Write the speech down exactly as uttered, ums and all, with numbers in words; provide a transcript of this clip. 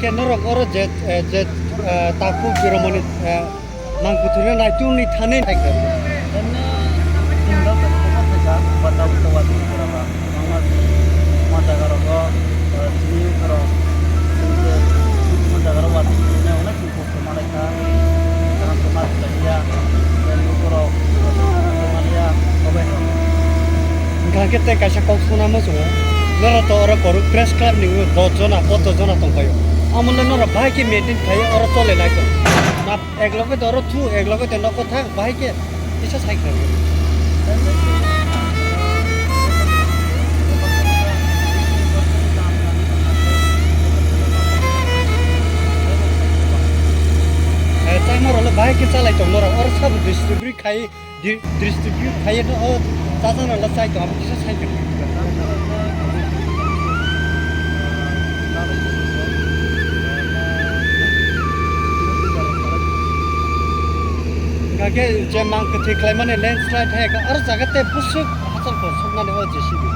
Norok oro je, eh, je, eh, takhuk biromoni, eh, mang kuthurino naitukni thani. Emne, tinda sa koma theka, bata uta wati kuraba. Mama, ma jaga rogo, eh, sini ukoro, sini ke, ma jaga rogo wati kurine, onek Kosto malaikha, kaham khe ma swlaiya, tei lukurok maliya, obai rok. Hwnkha khe tei kaisa kok suna muchungo, norok to oro korok press club ni dos jona, potos jona tongphaio. Amo le norok bahai khe meeting khlaiwi oro chole lai tong. Na ek loge de oro thu, ek loge de nogo thang, bahai khe Kisa sai khe. Eh, tamo rok le bahai khe chalai tong norok. Oro sabo distribute khai, di-, distribute khai no o chajakna le chai tong, abo kisa sai khe. Hingkha khe je mang kwthwi khlaimani landslide hai khe aro jaga tei bwswk hachal khe soknani o J C B.